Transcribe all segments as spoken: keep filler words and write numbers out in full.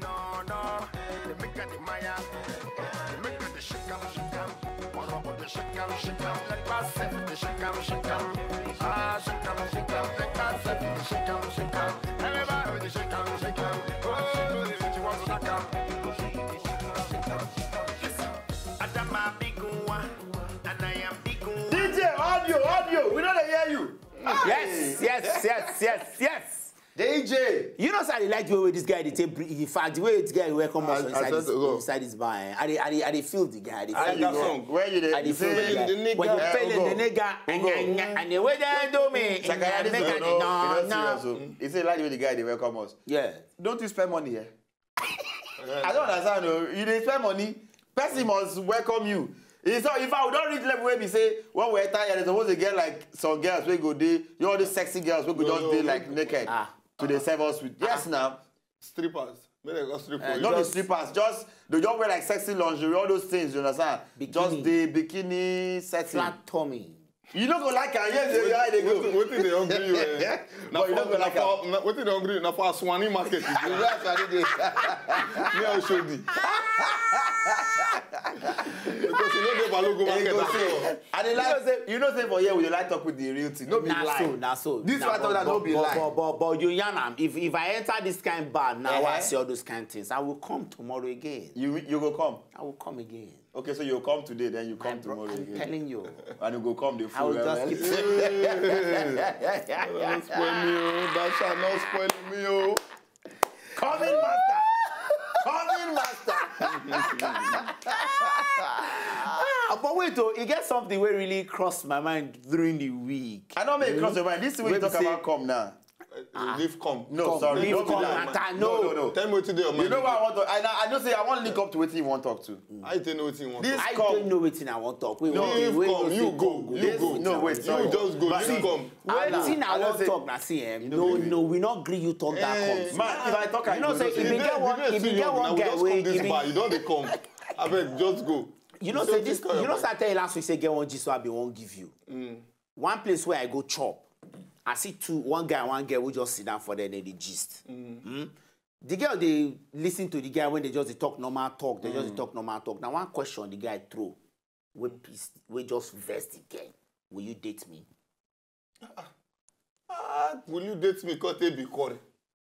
No, no, they make the Maya, they make the shikam shikam. One of the shikam shikam, let us say the shikam shikam. Ah, shikam shikam, let us say the shikam shikam. Everybody with the shikam shikam. Oh, you want to knock 'em. Listen, Adam, a big one, and I am big one. D J, audio, audio, we don't hear you. Yes, yes, yes, yes, yes. D J. You know, sir, I like the way this guy, they take, in fact, the way this guy welcome us I, I inside, said this, to go. Inside this bar, eh? I, dey- I, dey- I dey feel the guy. I dey I feel that the guy. Song. Where you dey? I dey You feel say the guy. The nigga. When you feel Ugo. The nigga, and, Ugo. And, and the way they do me, Sakaya, and this make guy, no, no, no, you no. Serious, oh. He say like the way the guy they welcome us. Yeah. Don't you spend money here? I don't understand. Oh. You dey spend money. Person must welcome you. It's not, if I would not reach level where we say when we enter here, they suppose to get like some girls we go dey, you know, all these sexy girls we go just dey like naked to dey serve us with. Yes, now. Strippers. Make dem go strip for you. Not the strippers. Just they just wear like sexy lingerie, all those things. You understand? Just the bikini setting. Flat tummy. You no go like am. Yes, yes, how they go. Wetin wetin dey hungry you? Eh? Na for na for na wetin dey hungry you? Na for Aswani market. You go Aswani dey. Me I show thee. Because you no dey Balogun market at all. I dey like. You know say for here we dey like talk with the real thing. No be lie. Na so, na so. This one talk that no be lie. But but but you yarn am. If if I enter this kind bar now, I see all those kind things. I will come tomorrow again. You you go come. I will come again. Okay, so you come today, then you come tomorrow again. I'm telling you. And you go come the full. I will just keep. Don't spoil me, oh. That shall not spoil me, oh. Coming master. Coming master. Ah, but wait, oh, e get something wey really cross my mind during the week. I no make cross your mind. This thing wey you talk about come now. Uh, leave come. No, sorry. Leave come matter. No, no, no. Tell me wetin dey your mind. You know what I want to. I know. I know. Say I want to link up to wetin you want talk to. I don't know wetin you want. This I don't know wetin I want talk. Wait, wait, wait, come. You go. You go. No, wait. Sorry. You just go. You come. Wetin I want talk na see em. No, no, we not gree you talk that come. Man, if I talk, you know say if you get one, if you get one guy wey you don dey come. Abeg, just go. You know say this. You know say I tell you last week say get one gist wey I bin wan give you. One place where I go chop, I see two, one guy and one girl who just sit down for there, they dey gist. Mm. The girl they listen to the guy when they just dey talk normal talk, they just dey talk normal talk. Now one question the guy throw, we pissed, we just vex the girl. Will you date me? Ah, will you date me? Kote be quarry.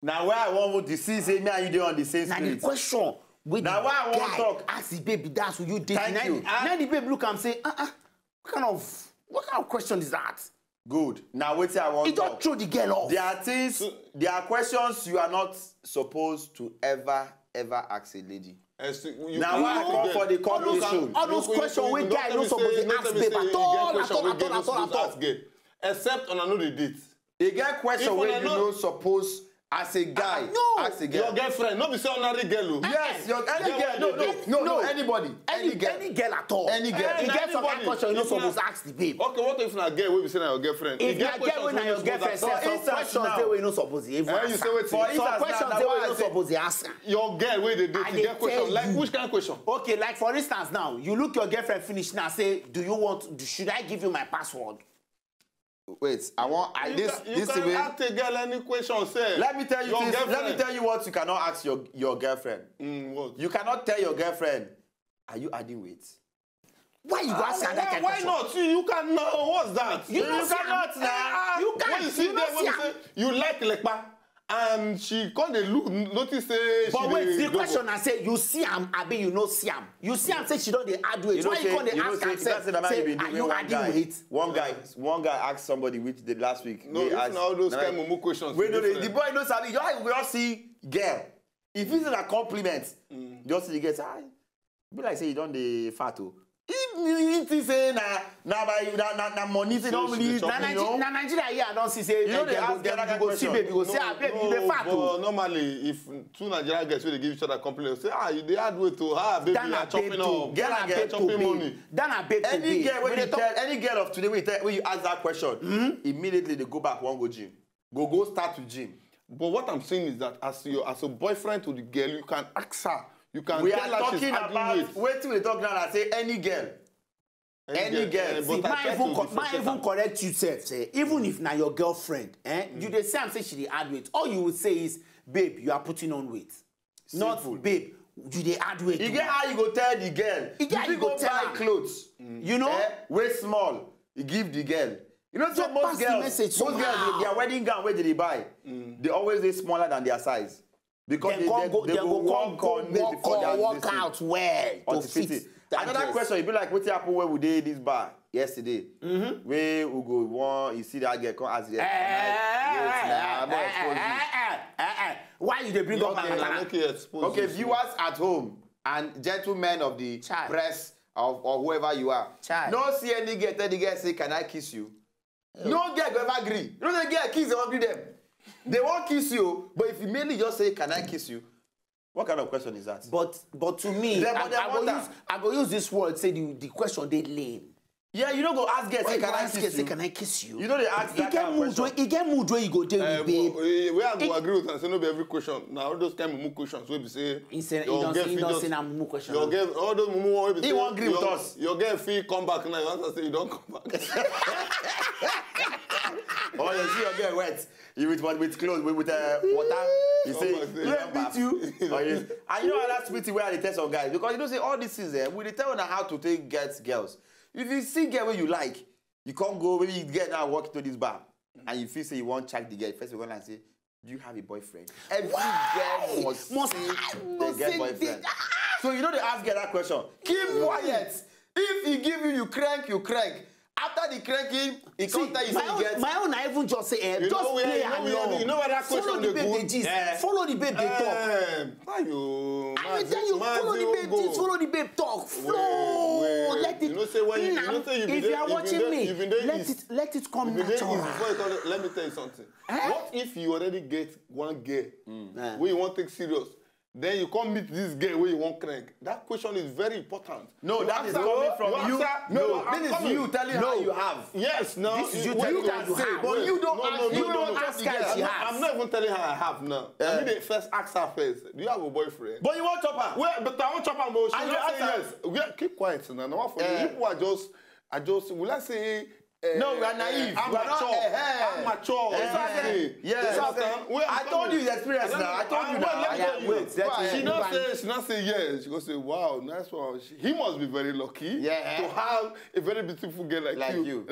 Now why I want to see say me and you dey on the same spirit. Now the question with now why I want talk. Ask the baby that's will you date me? Thank you. Now the baby look and say, uh uh. What kind of what kind of question is that? Good. Now wait till I want. He don't throw the girl off. There are things, there are questions you are not supposed to ever ever ask a lady. Now why I come for the congregation? All those questions wey guy no suppose to ask babe at all, at all, at all, at all, at all. Except on another date. E get question wey you no suppose as a guy, no, as a girl. Your girlfriend, no be say ordinary girl o. Yes, your any girl, no, no, no, no, anybody, any girl, any girl at all. Any girl. E get some kind question you no suppose ask the babe. Okay, what if na girl wey be say na your girlfriend? If na girl wey na your girlfriend, some questions dey wey you no suppose even ask. For instance, some questions dey wey you no suppose ask. Your girl wey dey date, you get question like which kind question? Okay, like for instance now, you look your girlfriend finish now, say, do you want? Should I give you my password? Wait, I want I, you this can, this you can way. Ask a girl any question, sir. Let me tell you your this. Girlfriend. Let me tell you what you cannot ask your your girlfriend. Mm, what? You cannot tell your girlfriend, are you adding weight? Why you go ask her that kind of question? Why not? You, you can now. What's that? You, you cannot now. You can't. When you see you there, when you say you like lekpa. And she come dey look, notice say she. But wait, the question I say, you see am, abi you no see am? You see am say she don dey add weight. Why you come dey ask am say, are you adding weight? One guy, one guy asked somebody which the last week. No, it's not all those kind mumu questions. Wait, no, the boy no sabi. You just see girl. If it's a compliment, just see the girl say, ah, be like say you don dey fat o. If you think say na na by na na na money say don really. Na Nigeria here I don see say you know they ask girl that question. You go see baby go say ah baby you dey fat o. Normally if two Nigerian girls wey dey give each other compliment say ah you dey add weight o ah baby you are chopping up. Girl and girl chopping money. That na babe to babe. Any girl wey you tell any girl of today wey you tell wey you ask that question immediately they go back wan go gym. Go go start to gym. But what I'm saying is that as your as a boyfriend to the girl, you can ask her. You can we tell her she's adding weight. Wetin we dey talk now na say any girl. Any girl. Any girl. Eh, but I try to differentiate am. See, ma even correct you sef, say, even if na your girlfriend, eh, you dey see am say she dey add weight. All you would say is, babe, you are putting on weight. Not babe, you dey add weight. You get how you go tell the girl. You get how you go tell buy clothes. You know? Eh, wey small, you give the girl. You know, so most girls, most girls, their wedding gown wey they dey buy, they always dey smaller than their size. Because they, they, they go come work on it before they work out well to fit. Another question, e be like wetin happen when we dey this bar yesterday. Wey we go wan, you see that girl come ask the girl, "Can I?" Wait na, I no expose you. Why you dey bring up my matter? Okay, viewers at home and gentlemen of the press, of, or whoever you are, no see any girl tell the girl say, "Can I kiss you?" No girl go ever gree. You know the girl kiss, they wan gree them. They wan kiss you, but if you merely just say, "Can I kiss you?" What kind of question is that? But but to me, I, I go use I go use this word, say the, the question dey lame. Yeah, you no go ask girl say, "Can I kiss you?" Say, "Can I kiss you?" You know they ask that kind of question. E get mood wey you go dey with babe. Where I go agree with am say no be every question. Na all those kind mumu questions wey be say he say he don say na mumu question. Your girl, all those mumu wey be say he wan gree with us. Your girl fit come back now. You answer say you don come back. Or you see your girl wet. You with what, with clothes, with, with uh, water. You say, "Let me beat you." And you know that sweetie where I dey tell some guys, because you know say all these things, eh, we dey tell them how to take get girls. If you see girl where you like, you can't go, maybe you get now walk into this bar and you feel say you want check the girl. First, you go and say, "Do you have a boyfriend?" Every girl must see the girl boyfriend. So you know they ask girl that question. Keep quiet. If he give you, you crank, you crank. After the cranking, he come tell you say he get. My own, I even just say, eh, just play along. You know where that question dey go? Follow the babe dey gist. Follow the babe dey talk. Ayo, I will tell you, follow the babe gist, follow the babe talk. Flow. Let it. You know say when you, you know say you, if you are watching me, let it, let it come natural. Let me tell you something. What if you already get one girl wey you wan take serious? Then you come meet this girl wey you wan crank. That question is very important. No, that is coming from you. No, this is you telling her you have. Yes, now this is you telling her you have. But you don't ask, you don't ask her if she has. I'm not even telling her I have now. I mean, they first ask her first. "Do you have a boyfriend?" But you wan chop her. Well, but I wan chop her, but she no say yes. Well, keep quiet now. No one for you. People are just, I just, will I say, no, we are naive. I'm mature. I'm mature. Exactly. Yes. I told you the experience now. I told you now. Wait, she not say, she not say yes. She go say, "Wow, nice one." He must be very lucky to have a very beautiful girl like you.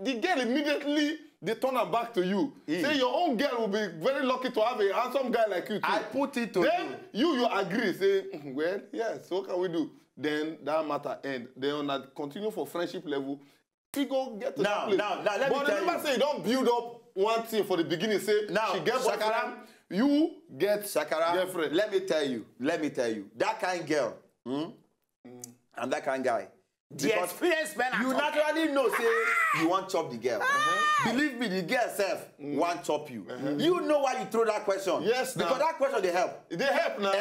The girl immediately they turn her back to you. Say your own girl will be very lucky to have a handsome guy like you too. I put it to you. Then you, you agree. Say, "Well, yes. What can we do?" Then that matter end. Then una continue for friendship level. He go get to that place. Now, now, let me tell you. But remember say you don build up one thing for the beginning. Say she get boyfriend, you get girlfriend. Let me tell you, let me tell you, that kind girl, hmm? And that kind guy. The experience men are talking. You naturally know say you wan chop the girl. Believe me, the girl sef wan chop you. You know why you throw that question. Yes, because that question dey help. E dey help now.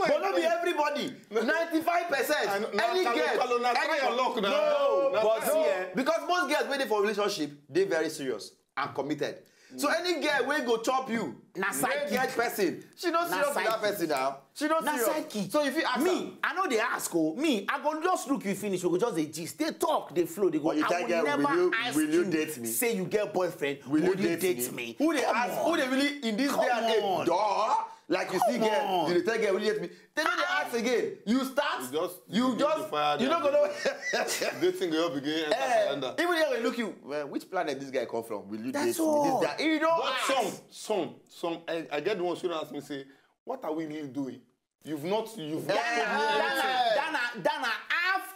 But no be everybody. Ninety-five percent. Any girl, any girl. No, but see, eh, because most girls wey dey for relationship dey very serious and committed. So any girl wey go chop you, na side get person. She no serious with that person now. She no serious. So if you ask me, I no dey ask o. Me, I go just look you finish. We go just dey gist, dey talk, dey flow, dey go. But you tell girl, "Will you date me?" Say you get boyfriend, will you date me? Who dey ask? Who dey really in this day and age? Duh. Like you see girl, you dey tell girl, "Will you date me?" They no dey ask again. You start, you just, you no go know. Dating go begin enter calendar. Even if they look you, "Well, which planet this guy come from? Will you date me?" This guy, you know. But some, some, some, I, I get the ones who ask me say, "What are we really doing? You've not, you've not told me anything." Dana, Dana, after.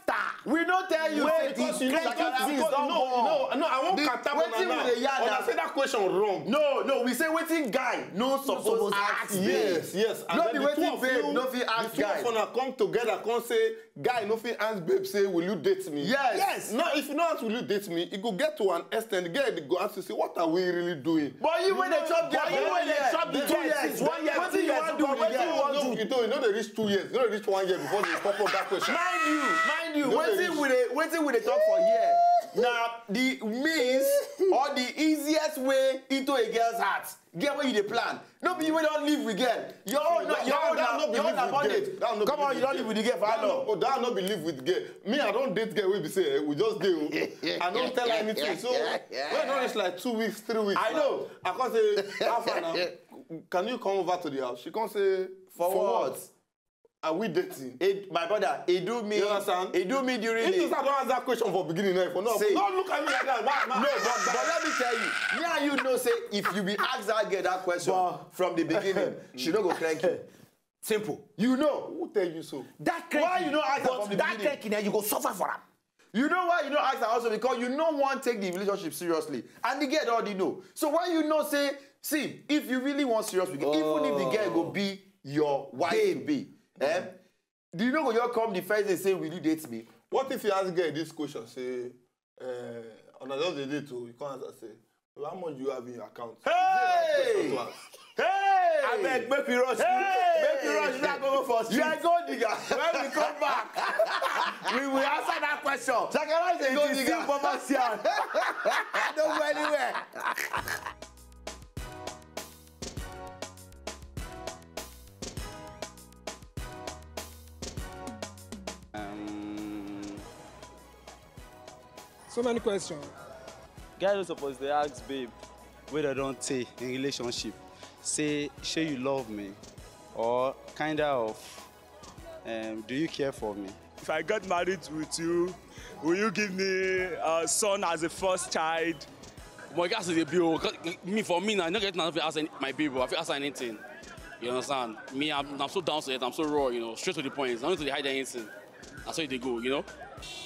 We no tell you. Wait, because you know, no, no, I want Katabo now. Una say that question wrong. No, no, we say wetin guy no suppose ask. Yes, yes. No be wetin babe no fit ask guy. The two of una come together, come say, "Guy no fit ask babe say, 'Will you date me?'" Yes. Now, if you no ask, "Will you date me?" It go get to an extent, the girl go ask you say, "What are we really doing?" But you wey dey chop girl, but you wey dey chop the girl since one year, two years, wetin you wan do? Wetin you wan do? You know, you no dey reach two years, you no dey reach one year before they pop up that question. Mind you, mind you, wetin we dey, wetin we dey talk for here na the means or the easiest way into a girl's heart. Girl wey you dey plan. No be you wey don live with girl. Your own, your own na bondage. Come on, you don live with the girl for how long? That no be live with girl. Me, I don date girl wey be say, eh, we just dey o. I no tell her anything. So when e don reach like two weeks, three weeks, I know. I come say, "How far now? Can you come over to the house?" She come say, "For what?" Are we dating? It, my brother, it do me. You understand? It do me during If you the. Don't ask that question for beginning now, if you no, See. Don't look at me like that. Man, man, No, but, but let me tell you, me and you know say if you be ask that girl that question But- from the beginning, she no go crank you. Simple. You know. Who tell you so? That cranky, Why you no ask am but from the that beginning? Cranky, then you go suffer for am. You know why you no ask am also because you no wan take the relationship seriously and the girl don already know. So why you no say, see, if you really want serious with girl, even if the girl go be your wife to be, eh? Do you no go just come the first day say, will you date me? What if you ask girl this question? Say, uh, on another day too, you can't answer. Say, well, how much do you have in your account? Hey! Question to ask. Hey! Abeg, make we rush. Hey! Make we rush. Now go for You street. Are gold digger. When we come back, we will answer that question. Shakara is a gold It is digger. Still Bobo Sian. I don't go anywhere. Um, So many questions. Guy no suppose dey ask babe wey dem don tey in relationship say shey you love me or kinda of um, do you care for me. If I get married with you, will you give me a son as a first child? My gas is a bill. Me for me now, I no get nothing to ask any, my babe. I fit ask her anything. You understand? Me, I'm, I'm so down to it. I'm so raw, you know, straight to the point. I don't need to hide anything. That's how they go, you know.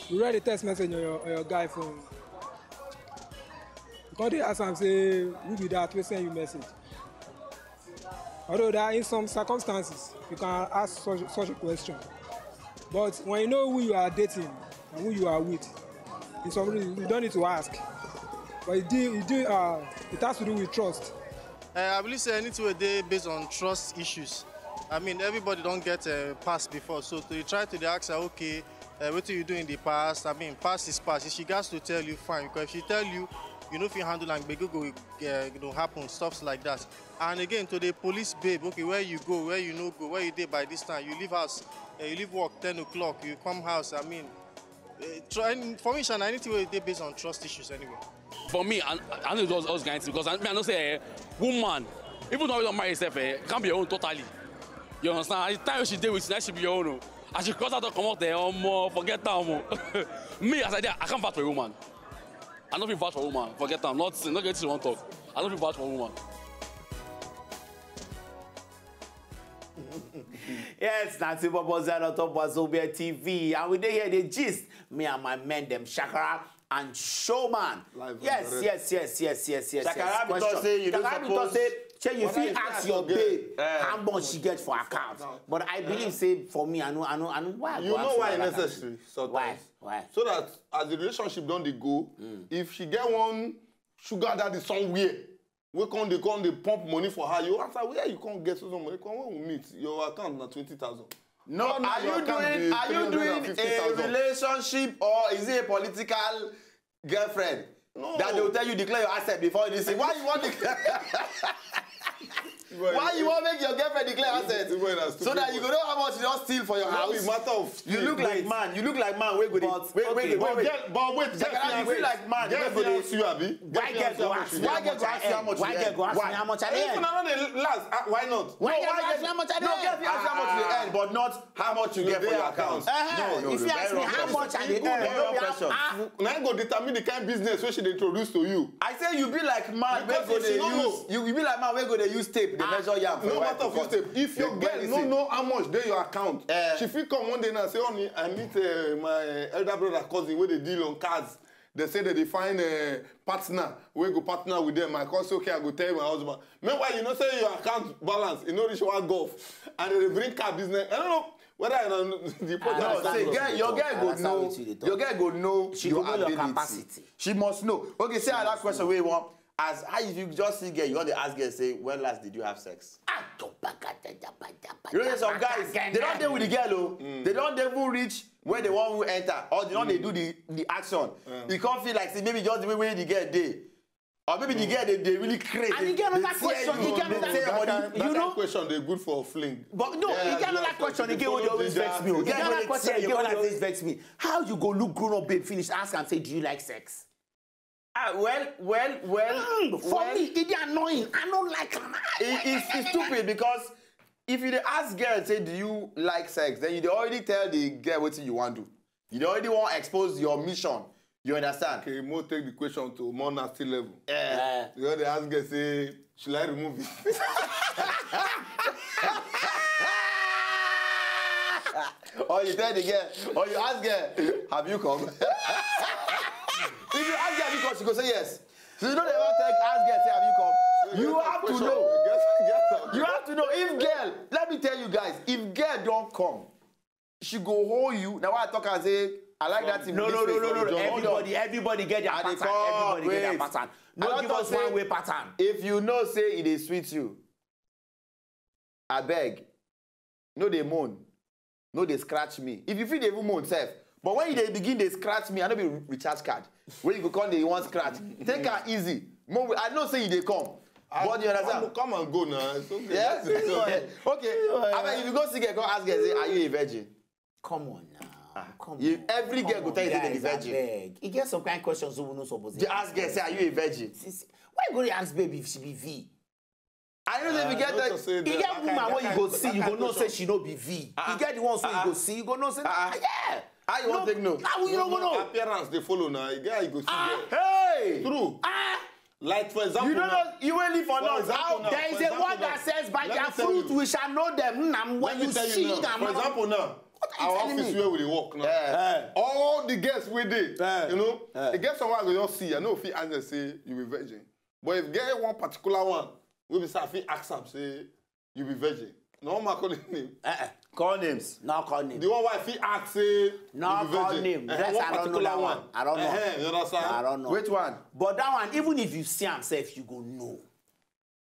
You read the text message on your, on your guy phone. You come dey ask am say who be that wey send you message. Although that in some circumstances you can ask such, such a question, but when you know who you are dating and who you are with, in some reason you don't need to ask. But it do, it do, uh, it has to do with trust. Uh, I believe say anything wey dey based on trust issues. I mean, everybody don get uh, past before, so to try to dey ask her, okay, uh, wetin you do in the past? I mean, past is past. If she gats to tell you, fine. Because if she tell you, you no fit handle am, gbege go uh, go happen, stuffs like that. And again, to the police babe, okay, where you go, where you no go, where you dey by this time? You leave house, uh, you leave work ten o'clock, you come house. I mean, uh, try, for me, sha, na anything wey dey based on trust issues anyway. For me, I, I know those, those guys because I, me, I know say eh, woman, even though you don't marry yourself, eh, can't be your own totally. You understand? At the time she dey with you, that should be your own. Oh. As she cross out, come out there, omo, forget that, omo. Me, as I dey, I can't vouch for a woman. I no fit vouch for woman. Forget am. Nothing. No get this one talk. I no fit vouch for woman. Yes, na Tibobo Zen on top Wazobia T V. And we dey here, the gist. Me and my men, them Shakara and Showman. Live and Yes, direct. Yes, yes, yes, yes, yes, yes. Shakara be Question. Talk say you no Shakara be suppose- Talk say, shey you Why fit you ask ask your your girl? babe Eh. how much she get for account. But I believe say for me, I know, I know, I know why. I You go know ask why her that necessary kind of thing. Why? sometimes. Why? So that as the relationship don dey go, if she get one sugar daddy somewhere, wey come dey come dey pump money for her, you ask her where you come get so much money. Come when we meet, your account na twenty thousand. No, Now are your you account doing be are you doing a three hundred fifty thousand. Relationship or is it a political girlfriend No. that they will tell you declare your asset before you say why you want declare? Why you want make your girlfriend declare asset Even when I so that you go know how much you don steal for your How house? be matter of You look like man. You look like man wey go dey But- wey wey dey okay. wait wait. But get, but wait, Shakara, you feel like man Get wey go dey ask you abi. Why girl go ask me how much you earn? Why girl go ask me how much I If earn? Una no dey last, ah, why not? Why No, girl why go ask girl- me how much I No, dey girl earn? fit ask you how much you earn, but not how much you get for Dey your account. account. No, no, If no, you ask very me how wrong much I question. dey Very earn, no wrong be question. half. Na im go determine the kind business wey she dey introduce to you. I say you be like man wey Because go if she dey no use know- you you be like man wey go dey use tape dey measure yam for No your matter of court. tape. If your Dey girl very no safe. Know how much dey your account, Eh. She fit come one day now say, honey, I meet uh, my uh, elder brother cousin wey dey deal on cars. They say that they find a partner wey go partner with them. I come say, okay, I go tell my husband. Meanwhile, you know say your account balance e no reach one golf, and they dey bring car business. I don't know whether I know the point. No, I say stand girl, for. your girl go Understand know wetin you dey talk. Your girl go know She your go know your ability. Capacity. She must know. Okay, say another question wey you want. As how you just see girl, you want to ask girl say when last did you have sex? You know say some guys they don't deal with the girl oh, they don't even reach where they want to enter or they don't dey do the the action. You can't feel like say maybe just the way wey the girl dey. Or maybe the girl dey dey really crazy. And e get another question, e get another That question. kind, that You kind know, question dey good for fling. But no, Yeah, e get another yeah, question yeah. Again wey dey always vex me. Oh. E Yeah, get another yeah, question yeah, again wey dey yeah. Always vex me. How you go look grown up babe finish ask am say do you like sex? Ah, well, well, well. Mm, for well, me, e dey annoying. I no like am. it, it's, it's stupid because If you dey ask girl say, "Do you like sex?" then you dey already tell the girl wetin you wan do. You dey already wan expose your mission. You understand? Okay, Mo take the question to more nasty level. Eh. You know, they ask girl say, "Should I remove it?" Or you tell the girl, or you ask girl, "Have you come?" If you ask girl, "Have you come?" she go say yes. So you know they want to ask girl say, "Have you come?" You have to know. You have to know. If girl, let me tell you guys, if girl don't come, she go hold you. Now I talk and say, "I like that thing." No, no, no, no, no, no. Everybody, everybody get their pattern. Everybody get their pattern. No give us one way pattern. If you know say it is sweet you, I beg, no dey moan, no dey scratch me. If you feel dey even moan self, but when you dey begin dey scratch me, I no be recharge card. When you go come dey wan scratch, take am easy. Mo, I know say you dey come. But you understand? Come and go now. It's okay. Yeah? Okay. I mean, if you go see girl, come ask girl, say, "Are you a virgin?" Come on now. Ah, come on. Every girl go tell you say they be virgin. Abeg. E get some kind questions wey we no suppose dey ask girl say, "Are you a virgin?" Why you go dey ask baby if she be V? I know say we get the, e get woman wey you go see, you go know say she no be V. E get the ones wey you go see, you go know say, ah, yeah. How you wan take know? How you no go know? Appearance dey follow na. E get how you go see. Hey! True. Ah! Like, for example, you don't know, you will live for now. There is a word that says, "By their fruit we shall know them." Now, when you see them, for example, now, our office where we dey work now, all the girls wey dey, you know, e get someone I go just see, I no fit ask them say, "You be virgin?" But if get one particular one wey be say I fit ask am say, "You be virgin?" No, ma call him name. Eh, eh. Call names. No call names. The one wey I fit ask say, "You be virgin?" No call name. Eh, yes, one particular one. I don't know. Eh, eh, you understand? I don't know. Which one? But that one, even if you see am sef, you go know.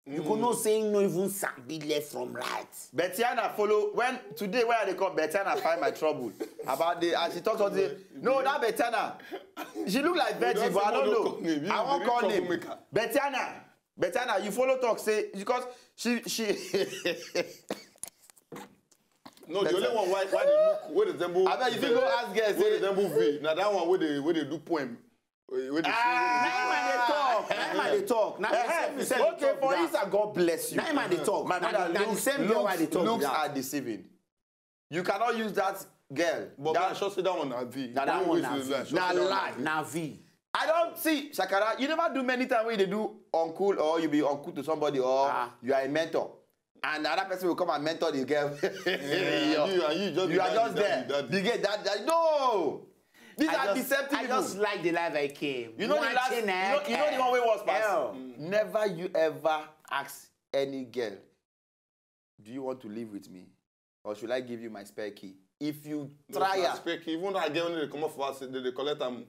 You go know say him no even sabi left from right. Betiana follow, when today, when I dey come, Betiana find my trouble about the, as she talk something. No, that Betiana, she look like virgin, but I don't know. I wan call name. Betiana, Betiana, you follow talk say, because she, she. No, the only one why, why they look, where they resemble, abeg, you fit go ask girl say, where they resemble V. Now that one where they, where they do poem. Where they, ah, na him I dey talk. Na him I dey talk. Na the same, okay, for instance, God bless you. Na him I dey talk. My brother, na the same girl I dey talk. Looks are deceiving. You cannot use that girl. But that, I sure say that one na V. Na that one na V. Na lie. Na V. I don't see, Shakara, you never do many times when you dey do uncle, or you be uncle to somebody, or you are a mentor. And another person will come and mentor the girl. You are just there. The girl, that, that, no. These are deceptive people. I just like the life I came. You know the last, you know, you know the one wey worse pass? Never you ever ask any girl, "Do you want to live with me? Or should I give you my spare key?" If you try am. Spare key, even that girl wey dey comot for house, they dey collect am.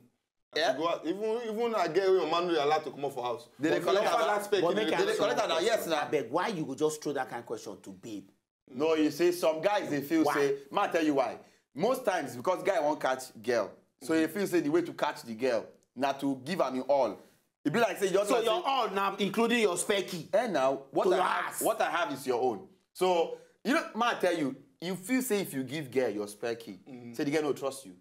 Yeah? As you go out, even, even that girl wey your man no dey allow to comot for house, they dey collect am. They dey collect am now, yes na. Abeg, why you go just throw that kind question to babe? No, you see, some guys dey feel say, ma tell you why. Most times, because guy wan catch girl, so he feel say the way to catch the girl na to give am him all. E be like say you just, so your all now, including your spare key. Eh, now what I have, what I have is your own. So you know, ma tell you, you feel say if you give girl your spare key, say the girl no trust you.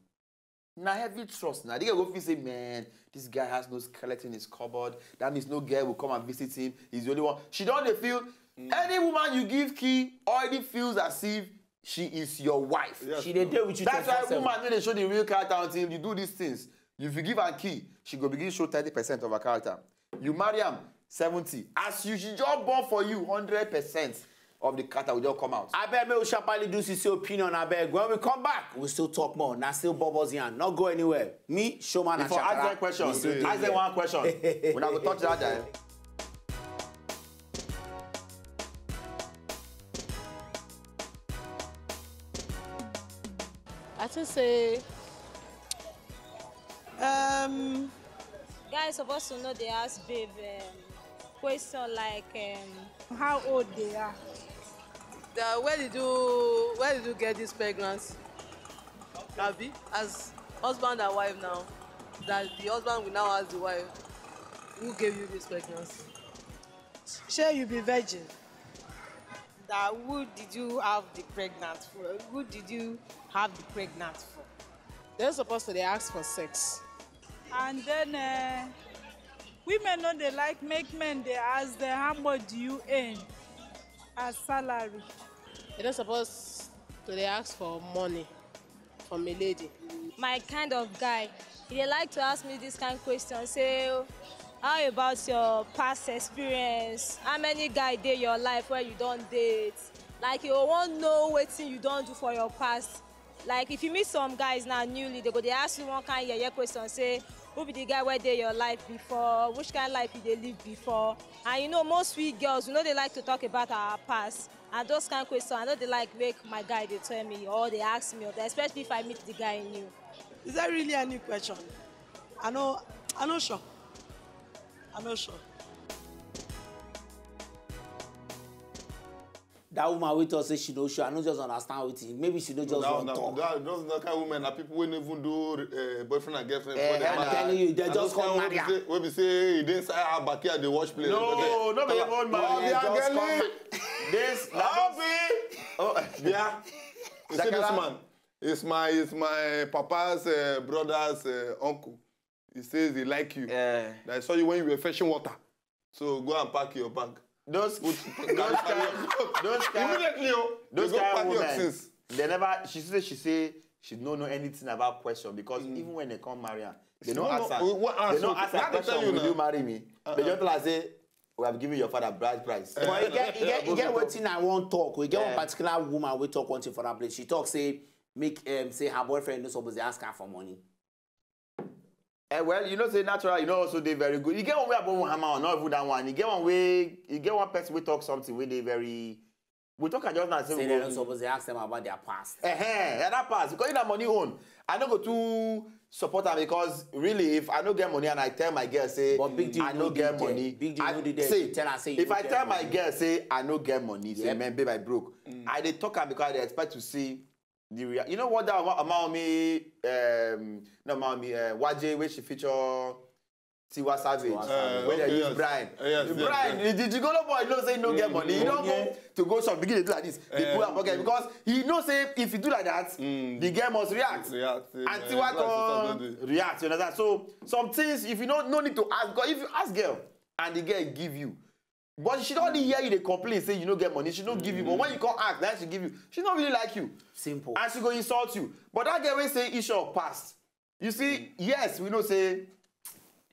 Na heavy trust. Now the girl go feel say, "Man, this guy has no skeleton in his cupboard. That means no girl will come and visit him. He's the only one." She don dey feel, any woman you give key already feels as if she is your wife. She dey dey with you. That's why woman wey dey show the real character until you do these things. If you give her key, she go begin show thirty percent of her character. You marry am, seventy. As you, she just born for you, hundred percent of the character will just come out. Abeg, make we sharply do C C opinion, abeg. When we come back, we still talk more. Na still Bubbles yarn. Not go anywhere. Me, Showman, and Shakara. Before, ask them question. Ask them one question. We na go touch that guy. I think say, um, guys supposed to know they ask babe, um, question like, um, how old they are. That, where did you, where did you get this pregnancy? Abi, as husband and wife now, that the husband will now ask the wife, "Who gave you this pregnancy?" Shey you be virgin? That, who did you have the pregnant for? Who did you have the pregnant for? They're supposed to dey ask for sex. And then, uh, women no dey like make men dey ask them, "How much do you earn as salary?" You don't suppose to dey ask for money from a lady. My kind of guy, he dey like to ask me this kind question, say, how about your past experience? How many guy dey your life where you don date? Like, you wan know wetin you don do for your past. Like, if you meet some guys now newly, they go dey ask you one kind yeye question, say, who be the guy wey dey your life before? Which kind life you dey live before? And you know, most we girls, we no dey like to talk about our past. And those kind questions, I no dey like make my guy dey tell me or dey ask me, or especially if I meet the guy new. Is that really a new question? I no, I no sure. I no sure. That woman wey talk say she no sure, I no just understand wetin. Maybe she no just wan talk. That, those that kind of women na people wey no even do uh, boyfriend and girlfriend before dem marry. I'm telling you, they just come marry am. Wey be say e dey inside her backyard dey watch play. No, no be even marry. Obi Angeli. This na Obi. Oh, yeah. You see this man? It's my it's my papa's uh, brother's uh, uncle. He says he like you. Yeah. I saw you when you were fetching water. So go and pack your bag. Those, those kind, those kind, immediately, oh, those kind of women. They never. She say she say she don't know anything about question because mm. even when they come marry her, they don't ask her. They don't ask her question. Will you marry me? Uh-uh. They just like say, we have given your father bride price. But you get, you get, you get wetin I wan talk. We get yeah. one particular woman we talk one thing for that place. She talk say make um, say her boyfriend no suppose dey ask her for money. Eh, well, you know, say natural, you know, also they very good. You get one way about hammer or not even that one. You get one way, you get one person we talk something where they very. We talk just now. Say they don't suppose they ask them about their past. Eh, eh, yeah, that past because you know money own. I no go to support her because really, if I no get money and I tell my girl say but big I no get money, big I, no say, tell her say if I tell my girl say I no get money, say yep. man, babe, I broke. Mm. I dey talk her because I dey expect to see the real. You know what that Ama- Amaomi, um, no Amaomi, uh, Waje where she feature Tiwa Savage, uh, where okay, they use yes. Brian. Uh, yes, the yes, Brian, yes. The, the Gigolo boy know say no get money. He don't go to go shop begin to do like this. They uh, pull up pocket because he know say if you do like that, mm. the girl must react. React and Tiwa can react. You understand? So some things if you no no need to ask because if you ask girl and the girl give you, but she don dey hear you dey complain say you no get money, she no give you. But when you come ask, then she give you. She no really like you. Simple. And she go insult you. But that girl wey say issue of past, you see, yes, we know say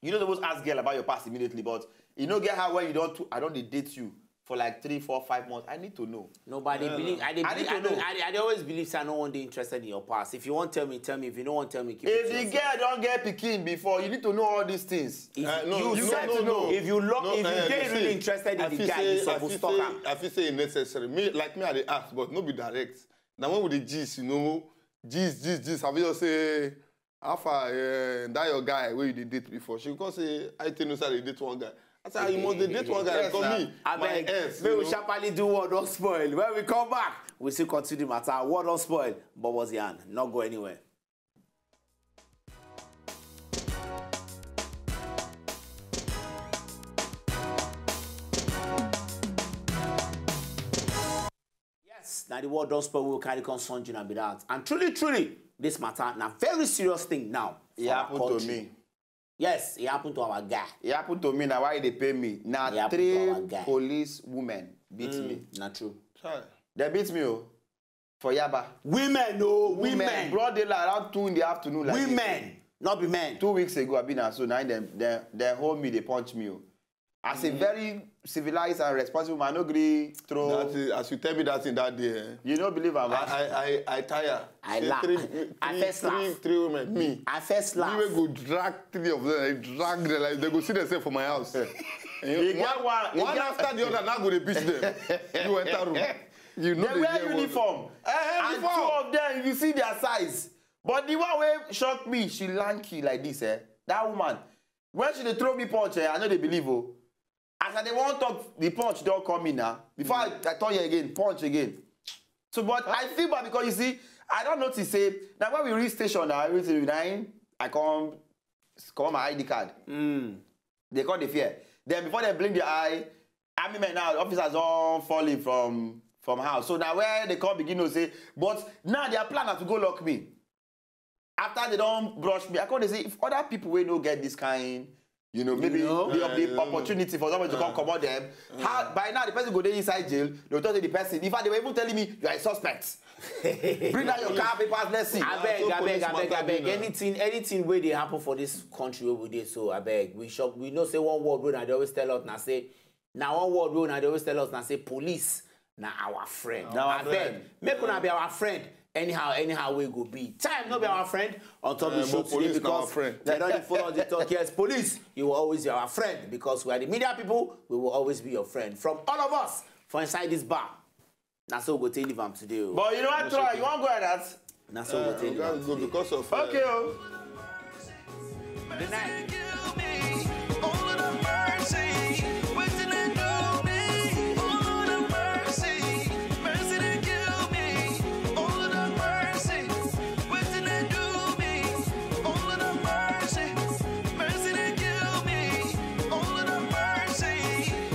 you no suppose ask girl about your past immediately, but you no get her when you don too. I don dey date you for like three, four, five months. I need to know. No, but I dey believe. I dey. I, need to know. I, I, I dey always believe say I no wan dey interested in your past. If you wan tell me, tell me. If you no wan tell me, keep it to yourself. If the girl don get pikin before, you need to know all these things. If uh, no, you no, said no, no. If you love, no, if you uh, dey really interested in the guy, you suppose talk am. I feel say e necessary. Me, like me, I dey ask, but no be direct. Na when we dey gist, you know, gist, gist, gist. I fit just say, how far uh, that your guy wey you dey date before? She go come say, I tell you say I dey date one guy. I say, ah, you must dey date one guy because me, my ex. Make we sharply do what don spoil. When we come back, we still continue the matter. What don spoil? Bubbles yarn, not go anywhere. Yes, now the world don spoil, we carry come Sunday and be that. And truly, truly, this matter na very serious thing now. It happen to me. Yes, it happened to our guy. It happened to me. Now why they pay me? Now three police women beat mm, me. Not true. Sorry. They beat me, oh, for Yaba. Women, oh, women. women. Broad daylight around two in the afternoon. Like women, this. Not be men. Two weeks ago, I been at so now them they, they hold me, they punch me, oh. As a very civilized and responsible man, no gree throw. That is, as you tell me that thing that day, eh? You no believe am. I I I, I tire. I laugh. Three, three, I first three, laugh. Three women, me. I first laugh. Me wey go drag three of them, I drag them like they go see themselves for my house. You know, one, one after the other, now go dey beat them. You enter room. You know they wear uniform. Eh, and uniform. Two of them, you see their size. But the one wey shock me, she lanky like this, eh? That woman, when she dey throw me punch, eh, I no dey believe, oh. As I dey wan talk, the punch don come in now. Before I, I turn here again, punch again. So, but I feel bad because you see, I don notice say, now when we reach station now, everything, na im I come, come my I D card. Mm. They come dey fear. Then before they blink the eye, army men now, officers don fall in from, from house. So now where they come begin to say, but now their plan na to go lock me. After they don brush me, I come dey say, if other people wey no get this kind You know, maybe you know? The, the opportunity for somebody to come comot them. How by now the person go dey inside jail? They will tell the person. In fact, they were even telling me you are a suspect. Bring out your car papers. Let's see. Abeg, abeg, abeg, abeg. Anything, anything wey dey happen for this country wey we dey so, abeg. We shock. We know say one word wey una dey always tell us na say, na one word wey una dey always tell us na say police na our friend. Na our friend. Abeg, make una be our friend. Anyhow, anyhow wey go be. Time no be our friend on top the show today because they don dey follow us dey talk. Yes, police, you will always be our friend because we are the media people. We will always be your friend. From all of us for inside this bar, na so we go take leave am today o. But you know what, Troy? You wan go like that? Na so we go take leave am today. Because of, uh, okay o. The night.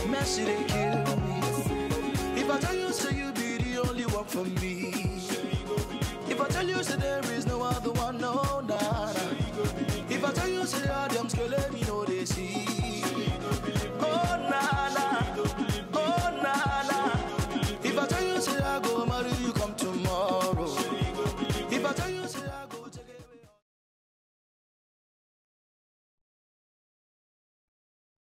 Mercy dey kill me. If I tell you, say you be the only one for me.